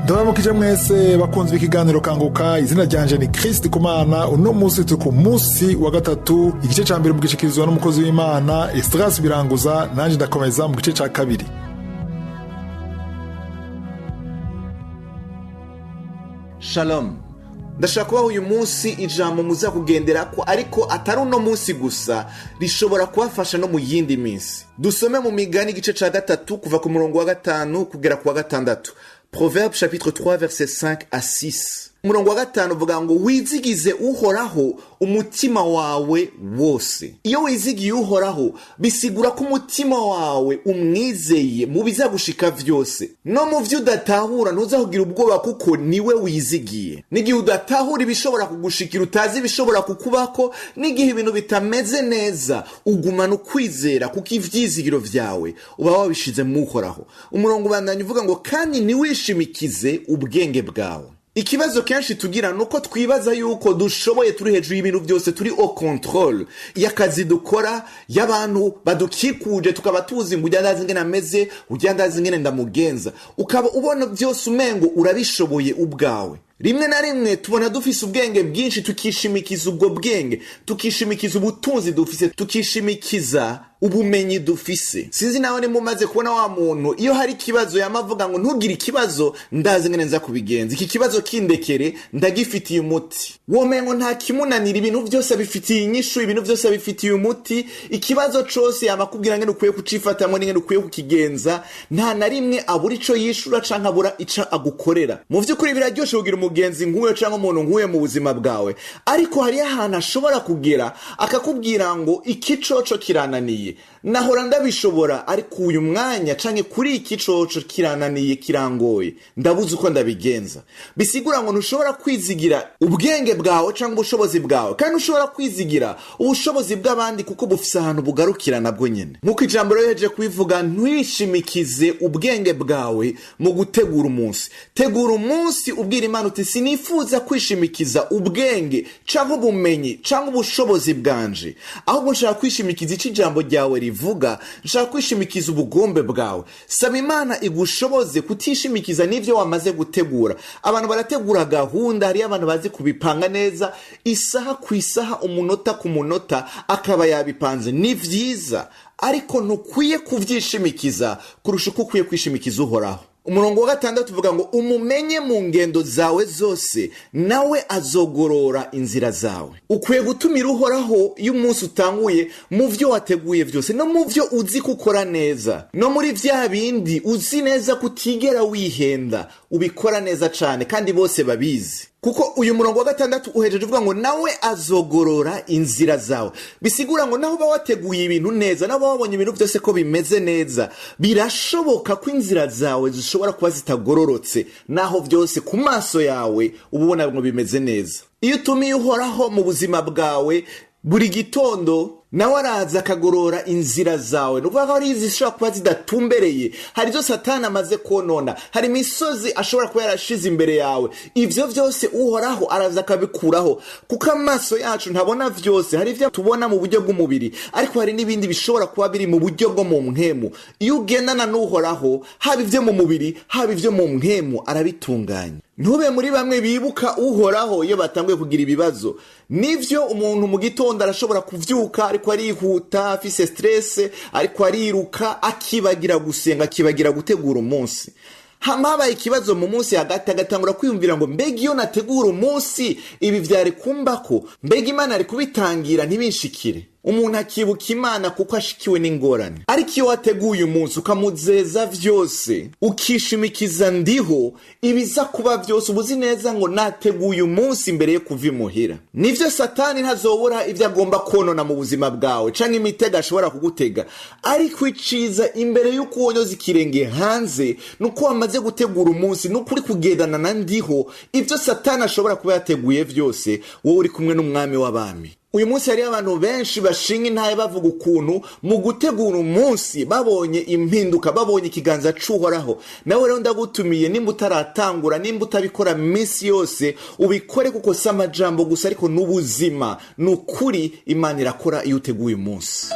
Ndabaramukije mwese bakunzi b'ikiganiro Kanguka. Izina ryanje ni Kristi Kumana. Uno munsi turi ku munsi wa gatatu, igice ca mbere mugishikirizwa n'umukozi w'Imana Esdras Biranguza, nanje ndakomeza mu gice ca kabiri. Shalom. Ndashaka kubaha uyu munsi ijambo muza kugenderako, ariko atari uno munsi gusa, rishobora kubafasha no mu yindi minsi. Dusome mu Migani igice ca gatatu kuva ku murongo wa 5 kugera ku wa 6. Proverbe chapitre 3 verset 5 à 6. Umurongo wa 5 uvuga ngo wizigize Uhoraho umutima wawe wose. Iyo wizigiye Uhoraho bisigura ko umutima wawe umwizeye mu bizagushika vyose. No mu vyo udatahura ntuzakugira ubwoba kuko niwe wizigiye. N'igihe udatahura ibishobora kugushikira, utazi ibishobora kukubako, n'igihe ibintu bitameze neza, ugumana ukwizera kuko ivyizigiro vyawe uba wabishize mu Uhoraho. Umurongo ubandanya uvuga ngo kandi ntiwishimikize ubwenge bwawe. Ikibazo kenshi tugira nuko twibaza yuko dushoboye, turi hejuru y'ibintu byose, turi au contrôle y'akazi dukora, y'abantu badukikuje, tukaba tuzi ngo ujya ndazi ingene ameze, ujya ndazi ingene ndamugenza, ukaba ubona byose umengo urabishoboye ubwawe. Rimwe na rimwe tubona dufise ubwenge bwinshi, tukishimikiza ubwo bwenge, tukishimikiza ubutunzi dufise, tukishimikiza ubumenyi dufise. Sinzi nawe nimba umaze kubona wa muntu iyo hari ikibazo yamavuga ngo ntugire ikibazo, ndazi ngene nza kubigenza, iki kibazo kindekere ndagifitiye umuti. Womengo nta kimunanira, ibintu byose abifitiye inyishu, ibintu byose abifitiye umuti. Ikibazo cose yamakubwira ngene ukwiye kucifatamwo n'ingene ukwiye kukigenza, nta na rimwe abura ico yishura canke abura ico agukorera. Mu vy'ukuri biraryoshe kugira umugenzi nk'uyo canke umuntu nk'uyo mu buzima bwawe, ariko hariyo ahantu ashobora kugera akakubwira ngo iki coco kirananiye, nahora ndabishobora ariko uyu mwanya canke kuri iki coco kirananiye, kirangoye, ndabuze uko ndabigenza. Bisigura ngo ntushobora kwizigira ubwenge bwawe canke ubushobozi bwawe, kandi ntushobora kwizigira ubushobozi bw'abandi kuko bufise ahantu bugarukira nabwo nyene. Nk'uko ijambo rero kubivuga, ntwishimikize ubwenge bwawe mu gutegura umunsi. Tegura umunsi ubwira Imana uti sinifuza kwishimikiza ubwenge canke ubumenyi canke ubushobozi bwanje, ahubwo nshaka kwishimikiza ico ijambo ryawe rivuga, nshaka kwishimikiza ubugombe bwawe. Saba Imana igushoboze kutishimikiza n'ivyo wamaze gutegura. Abantu barategura gahunda, hariyo abantu bazi kubipanga neza, isaha ku isaha, umunota ku munota, akaba yabipanze. Ni vyiza, ariko ntukwiye kuvyishimikiza kurusha uko ukwiye kwishimikiza Uhoraho. Umurongo wa 6 uvuga ngo umumenye mu ngendo zawe zose, nawe azogorora inzira zawe. Ukwiye gutumira Uhoraho iyo umunsi utanguye mu vyo wateguye vyose, no mu vyo uzi kukora neza, no muri vya bindi uzi neza kutigera wihenda, ubikora neza cane kandi bose babizi. Kuko uyu murongo wa 6 uhejeje uvuga ngo nawe azogorora inzira zawe. Bisigura ngo naho uba wateguye ibintu neza, naho uba wabonye ibintu byose ko bimeze neza, birashoboka ko inzira zawe zishobora kuba zitagororotse, naho byose ku maso yawe uba ubona ngo bimeze neza. Iyo utumiye Uhoraho mu buzima bwawe buri gitondo, nawe araza akagorora inzira zawe. Nukuvuga ko hari izishobora kuba zidatumbereye, hari izo Satani amaze konona, hari imisozi ashobora kuba yarashize imbere yawe. Ivyo vyose Uhoraho araza akabikuraho, kuko amaso yacu ntabona vyose. Hari ivyo tubona mu buryo bw'umubiri, ariko hari n'ibindi bishobora kuba biri mu buryo bwo mu mpwemu. Iyo ugendana n'Uhoraho, haba ivyo mu mubiri, haba ivyo mu mpwemu, arabitunganya. Ntube muri bamwe bibuka Uhoraho iyo batanguye kugira ibibazo. Nivyo, umuntu mu gitondo arashobora kuvyuka ariko arihuta, afise stress, ariko ariruka, akibagira gusenga, akibagira gutegura umunsi. Hama habaye ikibazo mu munsi hagati, agatangura kwiyumvira ngo mbega iyo nategura umunsi ibi vyari kumbako, mbega Imana ari kubitangira ntibinshikire. Umuntu akibuka Imana kuko ashikiwe n'ingorane. Ariko iyo wateguye umunsi ukamuzeza vyose, ukishimikiza ndiho, ibiza kuba vyose ubuzi neza ngo nateguye umunsi imbere yo kuva imuhira. Nivyo, Satani ntazobura ivyo agomba konona mu buzima bwawe canke imitego ashobora kugutega, ariko iciza imbere y'uko wonyoza ikirenge hanze nuko wamaze gutegura umunsi, nuko uri kugendana na ndiho, ivyo Satani ashobora kuba yateguye vyose, wowe uri kumwe n'umwami w'abami. Uyu munsi hariyo abantu benshi bashinga intahe bavuga ukuntu mu gutegura umunsi babonye impinduka, babonye ikiganza c'Uhoraho. Nawe rero ndagutumiye, nimba utaratangura, nimba utabikora minsi yose, ubikore, kuko si amajambo gusa ariko n'ubuzima. Ni ukuri Imana irakora iyo uteguye umunsi.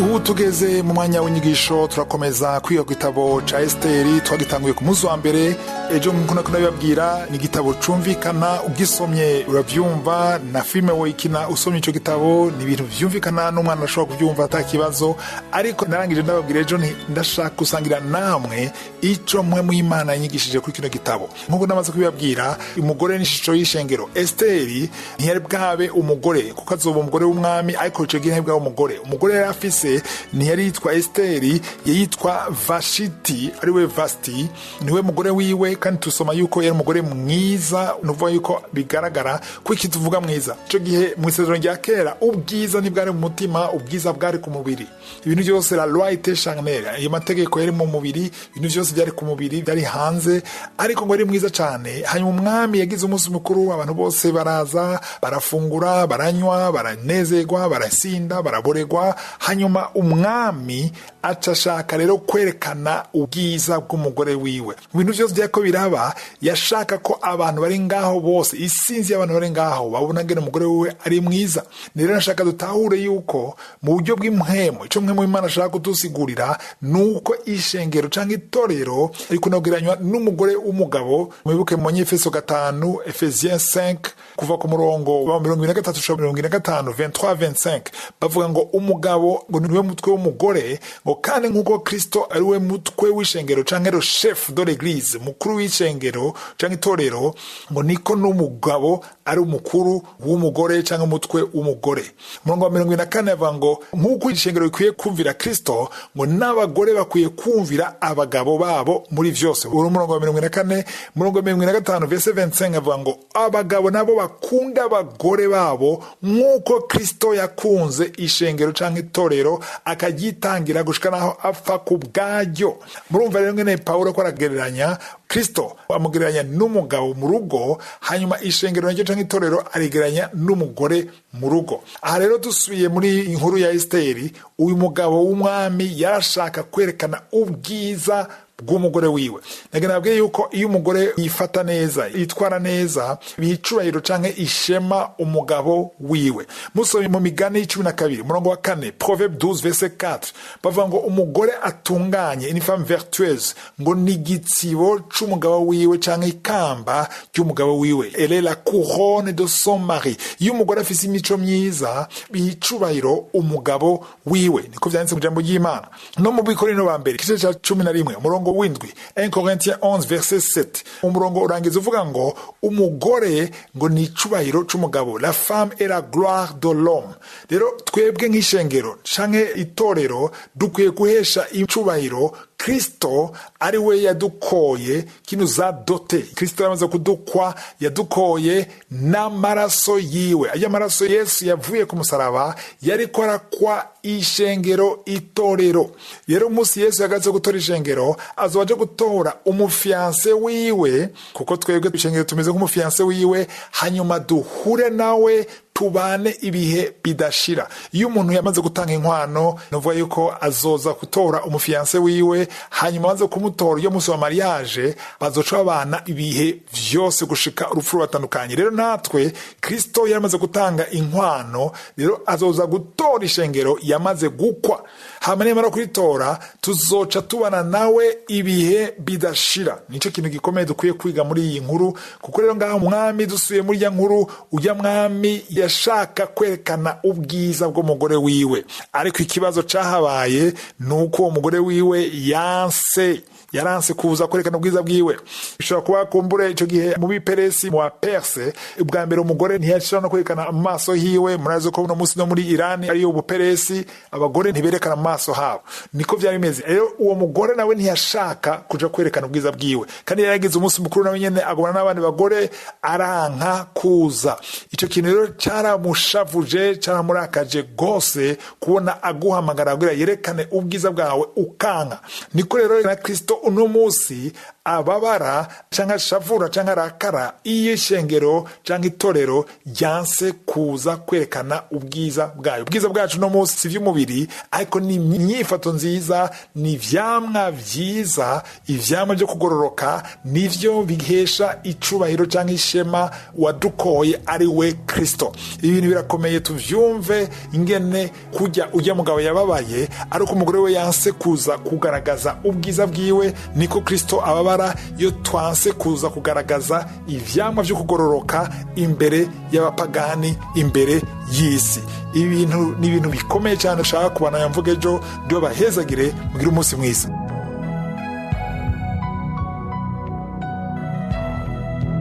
Ubu tugeze mu mwanya w'inyigisho, turakomeza kwiga ku gitabo ca Esiteri twagitanguye ku munsi wa mbere ejo. Nk'uko nako nabibabwira, ni igitabo cumvikana, ugisomye uravyumva, na filime woyikina usomye ico gitabo. Ni ibintu vyumvikana, n'umwana ashobora kuvyumva ata kibazo. Ariko narangije ndababwira ejo nti ndashaka gusangira namwe ico mwe mw'Imana yanyigishije kuri kino gitabo. Nk'uko namaze kubibabwira, umugore n'ishusho y'ishengero. Esiteri ntiyari bwabe umugore, kuko azoba umugore w'umwami, ariko ico gihe ntiyari bwabe umugore. Umugore yari afise ntiyari yitwa Esiteri, yitwa Vashiti, ariwe Vasiti, niwe mugore wiwe. Kandi tusoma yuko yari umugore mwiza, nuvuga yuko bigaragara ko iki tuvuga mwiza. Ico gihe mu Isezerano rya Kera ubwiza ntibwari mu mutima, ubwiza bwari ku mubiri. Ibintu byose, la loi était charnelle, ayo mategeko yari mu mubiri, ibintu byose byari ku mubiri, byari hanze, ariko ngo ari mwiza cyane. Hanyuma umwami yagize umunsi mukuru, abantu bose baraza, barafungura, baranywa, baranezerwa, barasinda, baraboregwa. Hanyuma umwami aca ashaka rero kwerekana ubwiza bw'umugore wiwe. Mu bintu byose byariko biraba, yashaka ko abantu bari ngaho bose, isinzi y'abantu bari ngaho, babona ngene umugore wiwe ari mwiza. Rero nashaka dutahure yuko mu buryo bw'impwemu, ico mpwemu Imana ashaka kudusigurira nuko ishengero canke itorero riko kugereranywa n'umugore w'umugabo. Mwibuke mu Banyefeso 5, Ephésiens 5, kuva ku murongo wa 23 gushika 25, 23 25, bavuga ngo umugabo ngo niwe mutwe w'umugore, ngo kandi nk'uko Kristo ari we mutwe w'ishengero canke le chef de l'église, mukuru w'ishengero canke itorero, ngo niko n'umugabo ari umukuru w'umugore canke umutwe w'umugore. Umurongo wa 44 avuga ngo nk'uko ishengero rikwiye kumvira Kristo, ngo n'abagore bakwiye kumvira abagabo babo muri vyose. Uri umurongo wa 44. Umurongo wa 45, verset 25, avuga ngo abagabo nabo bakunda abagore babo nk'uko Kristo yakunze ishengero canke itorero, akaryitangira gushika naho apfa ku bwaryo. Murumva rero ngene Pawulo ko aragereranya Kristo, amugereranya n'umugabo mu rugo, hanyuma ishengero naryo canke itorero arigereranya n'umugore mu rugo. Aha rero dusubiye muri inkuru ya Esiteri, uyu mugabo w'umwami yarashaka kwerekana ubwiza bw'umugore wiwe. Nagira nabwiye yuko iyo umugore yifata neza, yitwara neza, biha icubahiro canke ishema umugabo wiwe. Musomye mu Migani 12 umurongo wa 4, Proverbe 12 verset 4, bavuga ngo umugore atunganye, une femme vertueuse, ngo ni igitsibo c'umugabo wiwe canke ikamba ry'umugabo wiwe, elle est la couronne de son mari. Iyo umugore afise imico myiza, biha icubahiro umugabo wiwe, niko vyanditse mu ijambo ry'Imana. No mu Bikorino ba mbere igice ca 11 umurongo w'indwi, 1 Corinthiens 11 verset 7, umurongo urangiza uvuga ngo umugore ngo ni icubahiro c'umugabo, la femme est la gloire de l'homme. Rero twebwe nk'ishengero canke itorero dukwiye guhesha icubahiro Kristo, ari we yadukoye kino za dote. Kristo yamaze kudukwa, yadukoye n'amaraso yiwe. Ayo maraso Yesu yavuye ku musaraba yariko arakwa ishengero, itorero. Rero umunsi Yesu yagaze gutora ishengero, azoba aje gutora umu fiancé wiwe, kuko twebwe ishengero tumeze nk'umu fiancé wiwe, hanyuma duhure nawe, tubane ibihe bidashira. Iyo umuntu yamaze gutanga inkwano, nuvuga yuko azoza gutora umu fiancé wiwe, hanyuma amaze kumutora, iyo munsi wa mariage bazoca babana ibihe vyose gushika urupfu rubatandukanye. Rero natwe Kristo yaramaze gutanga inkwano, rero azoza gutora ishengero yamaze gukwa. Hama nimara kuritora, tuzoca tubana nawe ibihe bidashira. Nico kintu gikomeye dukwiye kwiga muri iyi nkuru. Kuko rero ngaha umwami, dusuye muri ya nkuru, ujya mwami yashaka kwerekana ubwiza bw'umugore wiwe, ariko ikibazo cahabaye ni uko uwo mugore wiwe yanse, yaranse kuza kwerekana ubwiza bwiwe. Bishobora kuba kumbure ico gihe mu Biperesi, mu Baperse, ubwa mbere umugore ntiyashobora no kwerekana amaso hiwe. Murazi ko uno munsi no muri Irani ariyo Ubuperesi, abagore ntiberekana amaso habo, niko vyari bimeze. Rero uwo mugore nawe ntiyashaka kuja kwerekana ubwiza bwiwe, kandi yari yagize umunsi mukuru, nawe nyene agumana n'abandi bagore, aranka kuza. Ico kintu rero caramushavuje, caramurakaje gose, kubona aguhamagara kugira yerekane ubwiza bwawe ukanka. Niko rero na Kristo uno munsi Ababara canke ashavura canke arakara iyo ishengero canke itorero ryanse kuza kwerekana ubwiza bwayo. Ubwiza bwacu no munsi si ivy'umubiri, ariko ni imyifato nziza, ni ivyamwa vyiza, ivyamwa vyo kugororoka, nivyo bihesha icubahiro canke ishema wadukoye, ari we Kristo. Ibintu birakomeye, tuvyumve ingene kujya ujya mugabo yababaye ariko umugore we yanse kuza kugaragaza ubwiza bwiwe, niko Kristo ababara iyo twanse kuza kugaragaza ivyamwa vyo kugororoka imbere y'abapagani, imbere y'isi. Ibintu ni ibintu bikomeye cyane. Ushaka kubana yamvuga ejo, ndiyo bahezagire, mugire umunsi mwiza.